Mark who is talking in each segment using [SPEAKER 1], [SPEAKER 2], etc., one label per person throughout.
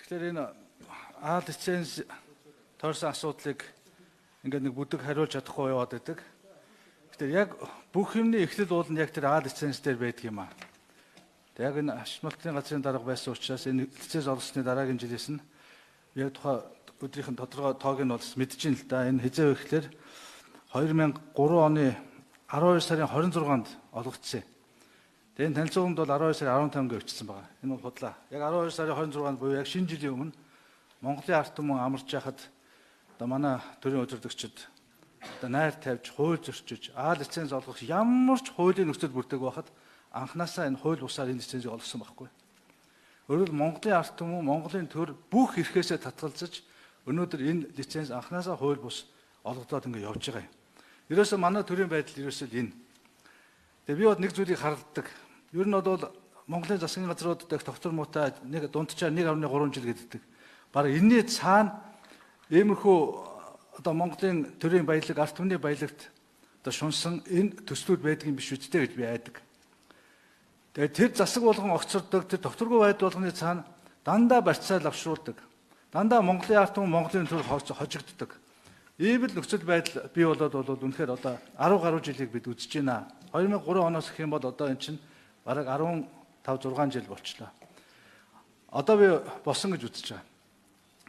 [SPEAKER 1] Тэгэхээр энэ А лиценз тойрсон асуудлыг ингээд нэг бүдэг хариулж чадахгүй яваад байдаг. Тэгэхээр яг бүх юмны эхлэл уул нь яг тэр А лиценз дээр байдаг юм аа. Тэг яг энэ Ашмалтын газрын дарга байсан учраас энэ лиценз олгосны дараагийн жилээс нь яг тухай өдрийнх нь тодорхой тоог нь бол мэдэж байна л да. Энэ хизээ вэ гэхээр 2003 оны 12 сарын 26-нд олгогдсон. Тэгээ энэ танилцуулганд бол 12 сарын 15-нд өчсөн байгаа. Энэ бол худлаа. Яг 12 сарын 26-нд буюу яг шинэ жилийн өмнө Монголын ард түмэн амарч яхад одоо манай төрийн удирдагчид одоо найр тавьж, хууль зөрчиж, А лиценз олгох ямар ч хуулийн нөхцөл бүрдэг байхад анханасаа энэ хууль бусаар энэ лицензийг олгосон байхгүй. Өөрөөр Монголын ард түмэн, Монголын төр бүх эрхээсээ татгалзаж өнөөдөр энэ лиценз анханасаа хууль бус олгодоод ингэ явж байгаа юм. Ерөөсөө манай төрийн байдал ерөөсөө л энэ. Тэгээ би бол нэг зүйлийг харддаг. Ер нь бол Монголын засгийн газрууд дэх доктор муутай нэг дунджаар 1.3 жил гэдэг. Бараг энэний цаана иймэрхүү одоо Монголын төрийн баялаг, ард түмний баялагт одоо шунсан энэ төслүүд байдаг юм биш үсттэй гэж би айдаг. Тэгээд тэр засаг болгон огцордог, тэр докторгүй байдал болгоны цаана дандаа барьцаал авшруулдаг. Дандаа Монголын ард түмэн, Монголын төр хожигддог. Ийм л нөхцөл байдал бий болоод бол үнэхээр одоо 10 гаруй жилийг бид үзэж байна. 2003 оноос гэх юм бол одоо эн чинь бараг 15 6 жил болчлоо. Одоо би болсон гэж үзэж байгаа.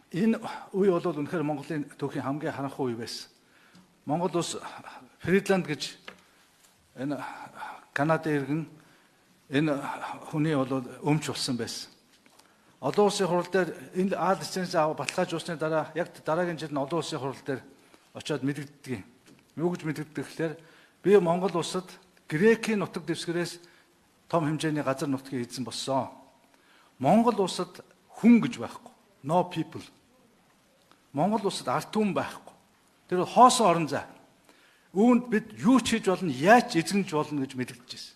[SPEAKER 1] Энэ үе бол үнэхээр Монголын түүхийн хамгийн харанхуй үе байсан. Монгол улс Фридланд гэж энэ Канадын иргэн энэ хүний бол өмч болсон байсан. Олон улсын хурал дээр энэ А лиценз баталгаажуулсны дараа яг дараагийн жил нь олон улсын хурал дээр очиод мэдэгддэг юм. Юу гэж мэдэгддэг гэхээр би Монгол улсад Грекийн нутаг дэвсгэрээс том хэмжээний газар нутгийг эзэн болсон. Монгол улсад хүн гэж байхгүй. No people. Монгол улсад ард түмэн байхгүй. Тэр хоосон орон зай. Үүнд бид юу ч хийж болно, яаж эзэмж болно гэж мэдэгдэжсэн.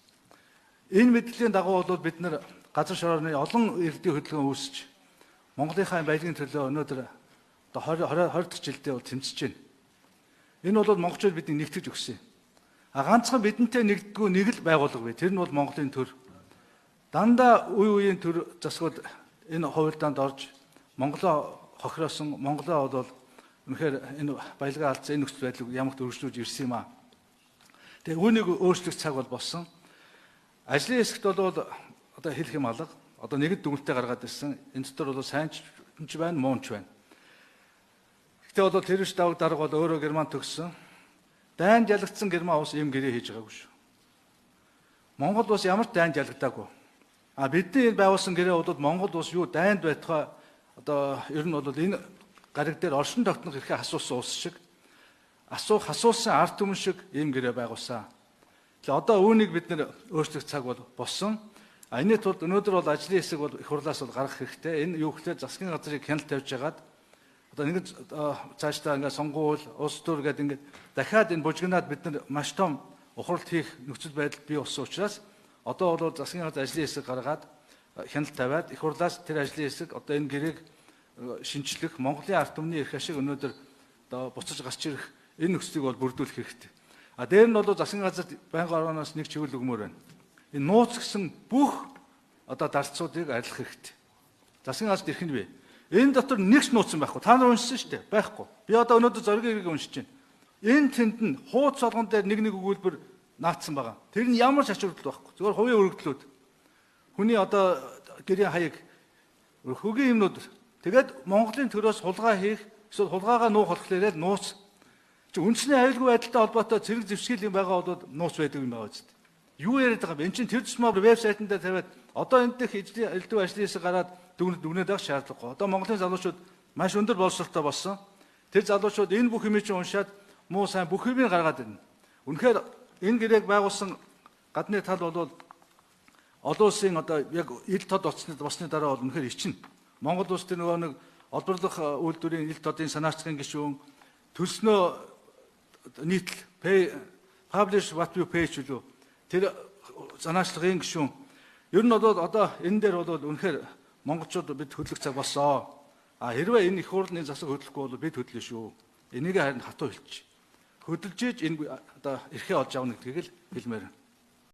[SPEAKER 1] Энэ мэдлийн дагуу бол бид нар газар шорооны олон иргэдийн хөдөлгөөн үүсэж Монголынхаа баялагын төлөө өнөөдөр одоо 20 20 дахь жилдээ бол тэмцэж байна. Энэ бол монголчууд бидний нэгтгэж өгсөн юм. А ганцхан бидэнтэй нэгддэггүй нэг л байгууллага бий. Тэр нь бол Монголын төр. Дандаа үе үеийн төр засгууд энэ хувилдаанд орж Монголоо хохироосон, Монголоо бол үнэхээр энэ баялгаа алдсан энэ нөхцөл байдлыг ямагт өргөжлүүлж ирсэн юм аа. Тэгээ үүнийг өөрчлөх цаг бол болсон. Ажлын хэсэгт бол одоо хэлэх юм алга. Одоо нэгд дүгнэлтээ гаргаад ирсэн. Энэ дотор бол сайн ч байна, муу ч байна. Гэхдээ бол тэр биш давг дарга бол өөрөө Герман төгссөн. Дайнд ялагдсан Герман улс ийм гэрээ хийж байгаагүй шүү. Монгол улс ямар ч дайнд ялагдаагүй. А бидний энэ байгуулсан гэрээ бол Монгол улс юу дайнд байтугай одоо ер нь бол энэ гариг дээр оршин тогтнох эрхээ асуусан улс шиг асуусан ард түмэн шиг ийм гэрээ байгуулсан. Тэгээ одоо үүнийг бид нэр өөрчлөх цаг бол болсон. А энэний тулд өнөөдөр бол ажлын хэсэг бол их хурлаас бол гаргах хэрэгтэй. Энэ юу гэхээр засгийн газрыг хяналт тавьж хагаад одоо нэг цаашдаа ингээд сонгуул, улс төр гэдэг ингээд дахиад энэ бужигнаад бид нар маш том ухралт хийх нөхцөл байдал бий болсон учраас одоо бол засгийн газар ажлын хэсэг гаргаад хяналт тавиад их хурлаас тэр ажлын хэсэг одоо энэ гэрээг шинчлэх Монголын ард түмний эрх ашиг өнөөдөр одоо буцаж гарч ирэх энэ нөхцөлийг бол бүрдүүлэх хэрэгтэй. А дээр нь бол засгийн газарт байнгын орооноос нэг чиглэл өгмөр байна. Энэ нууц гэсэн бүх одоо дарцуудыг арилгах хэрэгтэй. Засгийн газарт эрх нь бий. Энэ дотор нэг ч нууц байхгүй. Та нар уншсан шүү дээ. Байхгүй. Би одоо өнөөдөр зоригийн хэрэг уншиж байна. Энэ тэнд нь хууц болгон дээр нэг нэг өгүүлбэр наацсан байгаа. Тэр нь ямар ч ач холбогдол байхгүй. Зүгээр хувийн өргөдлүүд. Хүний одоо гэрийн хаяг хөгийн юмнууд тэгээд Монголын төрөөс хулгай хийх эсвэл хулгайгаа нуух болохоор нууц. Чи үндэсний аюулгүй байдалтай холбоотой цэрэг зэвсгэл юм байгаа бол нууц байдаг юм байгаа үст. Юу яриад байгаа юм? Энд чинь тэр тусмаа вебсайтн дээр тавиад одоо энэ дэх элдв ажлын хэсэг гараад дүгнээд байх шаардлагагүй. Одоо Монголын залуучууд маш өндөр боловсролтой болсон. Тэр залуучууд энэ бүх юмыг чинь уншаад муу сайн бүх юмыг гаргаад ирнэ. Үнэхээр энэ гэрээг байгуулсан гадны тал бол олон улсын одоо яг ил тод болсны дараа бол үнэхээр ичнэ. Монгол улс тэр нөгөө нэг олборлох үйлдвэрийн ил тодын санаачлагын гишүүн төлснөө нийтлэл pay publish what you pay ч үлээ. Тэр санаачлагын гишүүн ер нь бол одоо энэ дээр бол үнэхээр монголчууд бид хөдлөх цаг болсон. А хэрвээ энэ их хурлын засаг хөдлөхгүй бол бид хөдлөн шүү. Энийг харин хатуу хэлчих. Хөдөлж ийж энэ одоо эрхээ олж авна гэдгийг л хэлмээр.